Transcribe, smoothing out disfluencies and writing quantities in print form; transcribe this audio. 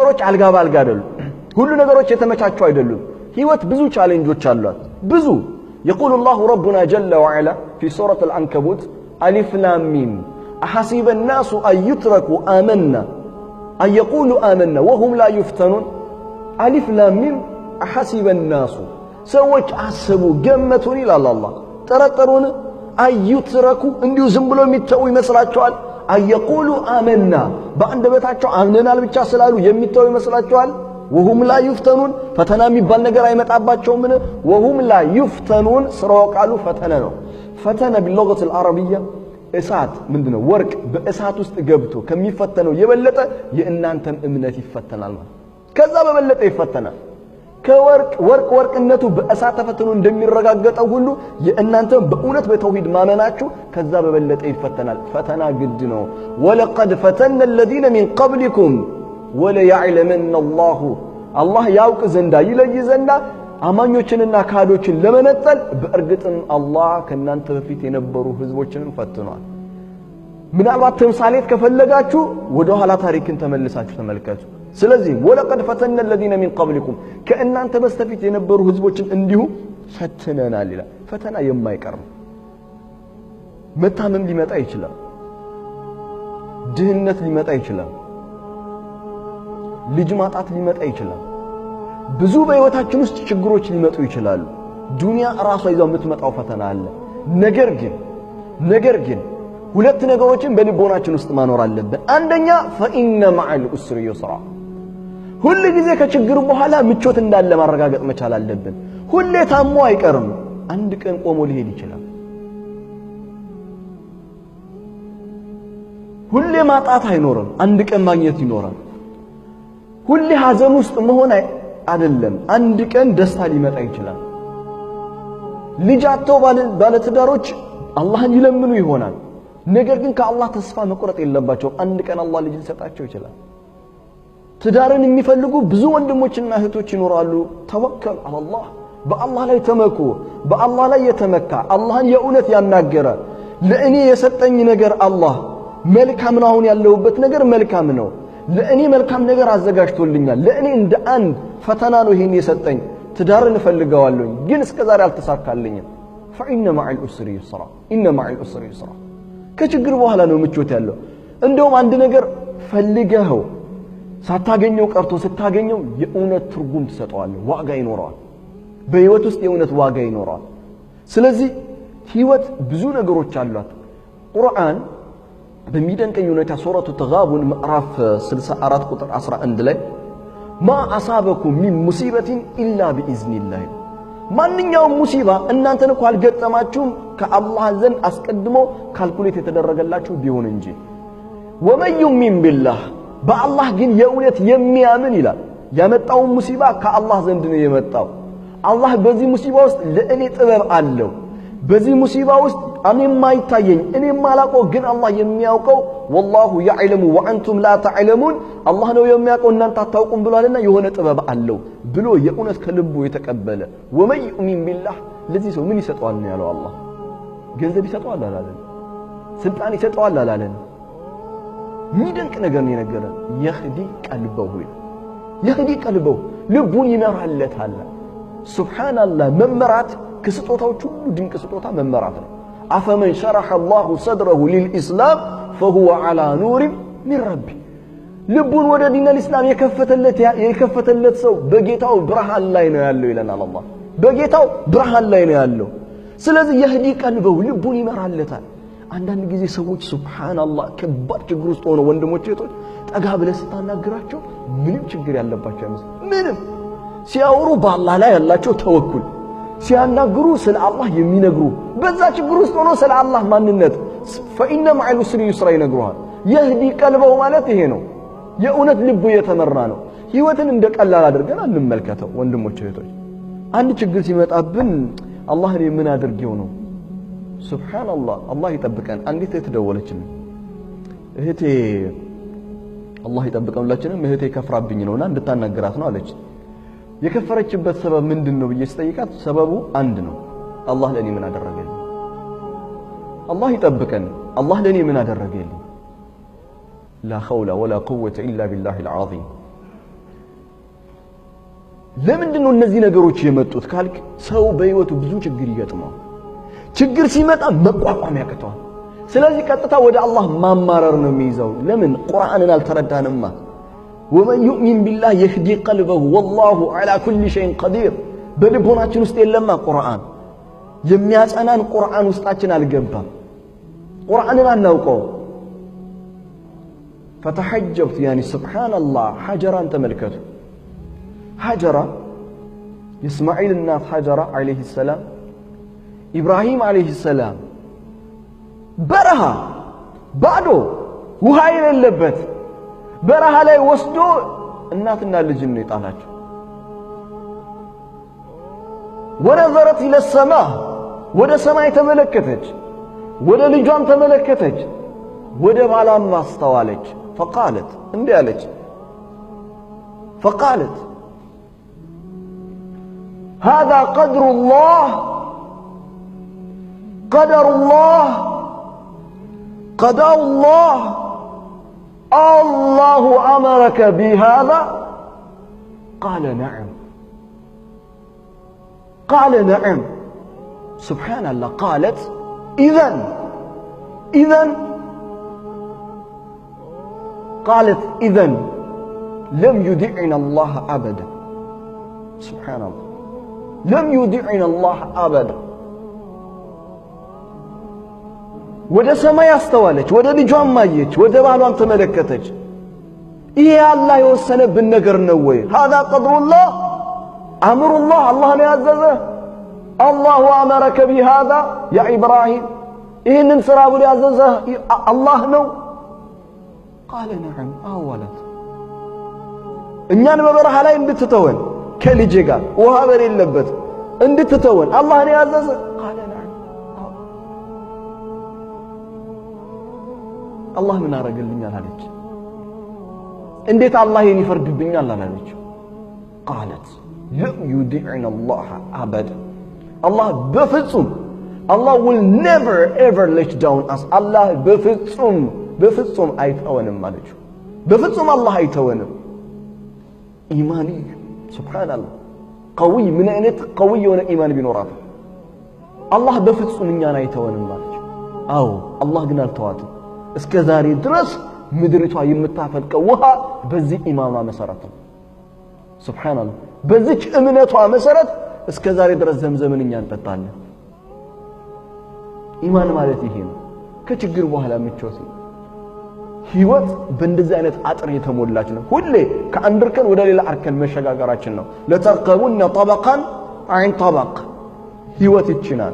ነገሮች አልጋ ባልጋ አይደሉም። ሁሉ ነገሮች የተመቻቹ አይደሉም። ህይወት ብዙ challenge ኦች አሏት። ብዙ። يقول الله ربنا جل وعلا في سورة العنكبوت ألف لام ميم أحسب الناس أن يتركوا آمنا أن يقولوا آمنا وهم لا يفتنون። ألف لام ميم أحسب الناس ሰዎች አሰቡ ገመቱን ይላል አላህ። ጠረጠሩን። أن يتركوا እንዲሁ ዝም ብሎ የሚተዉ ይመስላቸዋል? أن يقولوا آمنا በአንደበታቸው አምነናል ብቻ ስላሉ የሚተዉ ይመስላቸዋል? وهم لا يفتنون ፈተና የሚባል ነገር አይመጣባቸውምን? وهم لا يفتنون ስራው ቃሉ فتن ነው። فتن باللغة العربية እሳት ምንድነው? ወርቅ በእሳት ውስጥ ገብቶ ከሚፈተነው የበለጠ የእናንተም እምነት ይፈተናል ማለት፣ ከዛ በበለጠ ይፈተናል። ከወርቅ ወርቅ ወርቅነቱ በእሳት ተፈትኖ እንደሚረጋገጠው ሁሉ የእናንተም በእውነት በተውሂድ ማመናችሁ ከዛ በበለጠ ይፈተናል። ፈተና ግድ ነው። ولقد فتنا الذين من قبلكم وليعلمن الله አላህ ያውቅ ዘንዳ ይለይ ዘንዳ አማኞችንና ካዶችን ለመነጠል በእርግጥም አላህ ከእናንተ በፊት የነበሩ ህዝቦችንም ፈትኗል። ምናልባት ተምሳሌት ከፈለጋችሁ ወደ ኋላ ታሪክን ተመልሳችሁ ተመልከቱ። ስለዚህ ولقد فتنا الذين من قبلكم ከእናንተ በስተፊት የነበሩ ህዝቦችን እንዲሁ ፈትነናል ይላል። ፈተና የማይቀር ነው። መታመም ሊመጣ ይችላል። ድህነት ሊመጣ ይችላል። ልጅ ማጣት ሊመጣ ይችላል። ብዙ በህይወታችን ውስጥ ችግሮች ሊመጡ ይችላሉ። ዱንያ ራሷ ይዛው የምትመጣው ፈተና አለ። ነገር ግን ሁለት ነገሮችን በልቦናችን ውስጥ ማኖር አለብን። አንደኛ فإن مع العسر يسرا፣ ሁል ጊዜ ከችግር በኋላ ምቾት እንዳለ ማረጋገጥ መቻል አለብን። ሁሌ ታሞ አይቀርም፣ አንድ ቀን ቆሞ ሊሄድ ይችላል። ሁሌ ማጣት አይኖርም፣ አንድ ቀን ማግኘት ይኖራል። ሁሌ ሀዘን ውስጥ መሆን አይደለም፣ አንድ ቀን ደስታ ሊመጣ ይችላል። ልጅ አጥተው ባለትዳሮች አላህን ይለምኑ ይሆናል። ነገር ግን ከአላህ ተስፋ መቁረጥ የለባቸውም። አንድ ቀን አላህ ልጅ ሊሰጣቸው ይችላል። ትዳርን የሚፈልጉ ብዙ ወንድሞችና እህቶች ይኖራሉ። ተወከል አላህ፣ በአላህ ላይ ተመኩ። በአላህ ላይ የተመካ፣ አላህን የእውነት ያናገረ፣ ለእኔ የሰጠኝ ነገር አላህ መልካም ነው፣ አሁን ያለሁበት ነገር መልካም ነው፣ ለእኔ መልካም ነገር አዘጋጅቶልኛል፣ ለእኔ እንደ አንድ ፈተና ነው ይሄን የሰጠኝ፣ ትዳርን እፈልገዋለሁኝ ግን እስከዛሬ አልተሳካልኝም። فإن مع العسر يسرا፣ إن مع العسر يسرا። ከችግር በኋላ ነው ምቾት ያለው። እንደውም አንድ ነገር ፈልገኸው ሳታገኘው ቀርቶ ስታገኘው የእውነት ትርጉም ትሰጠዋለህ፣ ዋጋ ይኖረዋል። በህይወት ውስጥ የእውነት ዋጋ ይኖረዋል። ስለዚህ ህይወት ብዙ ነገሮች አሏት። ቁርአን በሚደንቀኝ ሁኔታ ሱረቱ ተጋቡን ምዕራፍ 64 ቁጥር 11 ላይ ما أصابكم من مصيبة إلا بإذن الله፣ ማንኛውም ሙሲባ እናንተን እኮ አልገጠማችሁም ከአላህ ዘንድ አስቀድሞ calculate የተደረገላችሁ ቢሆን እንጂ። ومن يؤمن بالله በአላህ ግን የእውነት የሚያምን ይላል፣ ያመጣውን ሙሲባ ከአላህ ዘንድ ነው የመጣው። አላህ በዚህ ሙሲባ ውስጥ ለእኔ ጥበብ አለው። በዚህ ሙሲባ ውስጥ እኔ የማይታየኝ፣ እኔ የማላውቀው ግን አላህ የሚያውቀው፣ والله يعلم وأنتم لا تعلمون፣ አላህ ነው የሚያውቀው እናንተ አታውቁም ብሏልና የሆነ ጥበብ አለው ብሎ የእውነት ከልቡ የተቀበለ፣ ومن يؤمن بالله ለዚህ ሰው ምን ይሰጠዋል ነው ያለው አላህ። ገንዘብ ይሰጠዋል አላለን። ስልጣን ይሰጠዋል አላለን። የሚደንቅ ነገር ነው የነገረን። يهد قلبه ይላል። يهد قلبه ልቡን ይመራለታል። سبحان الله፣ መመራት ከስጦታዎች ሁሉ ድንቅ ስጦታ መመራት ነው። أفمن شرح الله صدره للإسلام فهو على نور من ربه፣ ልቡን ወደ ዲን አልኢስላም የከፈተለት ሰው በጌታው ብርሃን ላይ ነው ያለው ይለናል አላህ። በጌታው ብርሃን ላይ ነው ያለው። ስለዚህ يهد قلبه ልቡን ይመራለታል። አንዳንድ ጊዜ ሰዎች سبحان الله ከባድ ችግር ውስጥ ሆነው ወንድሞች እህቶች ጠጋ ብለህ ስታናግራቸው ምንም ችግር ያለባቸው አይመስልም። ምንም ሲያወሩ በአላህ ላይ ያላቸው ተወኩል፣ ሲያናግሩ ስለ አላህ የሚነግሩ፣ በዛ ችግር ውስጥ ሆኖ ስለ አላህ ማንነት فإن مع العسر يسرا ይነግሩሃል። يهد قلبه ማለት ይሄ ነው። የእውነት ልቡ የተመራ ነው። ህይወትን እንደ ቀላል አድርገን አንመልከተው ወንድሞች እህቶች። አንድ ችግር ሲመጣብን አላህ እኔ ምን አድርጌው ነው? سبحان الله፣ አላህ ይጠብቀን። አንዲት እህት ደወለችልኝ። እህቴ፣ አላህ ይጠብቀን ሁላችንም። እህቴ ከፍራብኝ ነውና እንድታናግራት ነው አለች። የከፈረችበት ሰበብ ምንድን ነው ብዬ ስጠይቃት ሰበቡ አንድ ነው። አላህ ለእኔ ምን አደረገልኝ? አላህ ይጠብቀን። አላህ ለእኔ ምን አደረገልኝ? لا حول ولا قوة إلا بالله العظيم። ለምንድን ነው እነዚህ ነገሮች የመጡት ካልክ፣ ሰው በህይወቱ ብዙ ችግር ይገጥመዋል። ችግር ሲመጣ መቋቋም ያቅተዋል። ስለዚህ ቀጥታ ወደ አላህ ማማረር ነው የሚይዘው። ለምን? ቁርአንን አልተረዳንማ። ومن يؤمن بالله يهد قلبه والله على كل شيء قدير። በልቦናችን ውስጥ የለማ ቁርአን። የሚያጸናን ቁርአን ውስጣችን አልገባም። ቁርአንን አናውቀው። فتعجبت يعني سبحان الله። ሀጀራን ተመልከቱ። ሀጀራ፣ የእስማዒል እናት ሀጀራ عليه السلام፣ ኢብራሂም عليه السلام በረሃ፣ ባዶ፣ ውሃ የሌለበት በረሃ ላይ ወስዶ እናትና ልጅን ነው የጣላቸው። ونظرت إلى السماء፣ ወደ ሰማይ ተመለከተች፣ ወደ ልጇም ተመለከተች፣ ወደ ባሏም አስተዋለች። فقالت፣ እንዲህ አለች፣ فقالت هذا قدر الله، قدر الله، قضاء الله، الله أمرك بهذا؟ قال نعم، قال نعم። سبحان الله። قالت إذن، إذن، قالت إذن لم يضيعنا الله أبدا። سبحان الله، لم يضيعنا الله أبدا። ወደ ሰማይ አስተዋለች፣ ወደ ልጇም አየች፣ ወደ ባሏም ተመለከተች። ይሄ አላህ የወሰነብን ነገር ነው ወይ? هذا قدر الله، أمر الله፣ አላህ ነው ያዘዘ? الله أمرك بهذا يا إبراهيم? ይህንን ስራ ብሎ ያዘዘ አላህ ነው? قال نعم፣ አዎ አላት። እኛን በበረሃ ላይ እንድትተወን፣ ከልጄ ጋር ውሃ በሌለበት እንድትተወን አላህ ነው ያዘዘ? قال نعم። አላህ ምን አረገልኛል አለች። እንዴት አላህ ይህን ይፈርድብኛል አላለች። قالت لم يضيعنا الله أبدا። አላህ በፍጹም፣ አላህ will never ever let down us። አላህ በፍጹም በፍጹም አይተወንም አለችው። በፍጹም አላህ አይተወንም። ኢማን፣ سبحان الله፣ قوي፣ ምን አይነት قوي የሆነ ኢማን ቢኖራት፣ አላህ በፍጹም እኛን አይተወንም አለች። አዎ፣ አላህ ግን አልተዋትም። እስከ ዛሬ ድረስ ምድሪቷ የምታፈልቀው ውሃ በዚህ ኢማኗ መሰረት ነው። سبحان الله፣ በዚች እምነቷ መሰረት እስከ ዛሬ ድረስ ዘምዘምን እኛ እንጠጣለን። ኢማን ማለት ይሄ ነው። ከችግር በኋላ ምቾት። ህይወት በእንደዚህ አይነት አጥር የተሞላች ነው። ሁሌ ከአንድ እርከን ወደ ሌላ እርከን መሸጋገራችን ነው። لتركبن طبقا عن طبق። ህይወት ይችናል።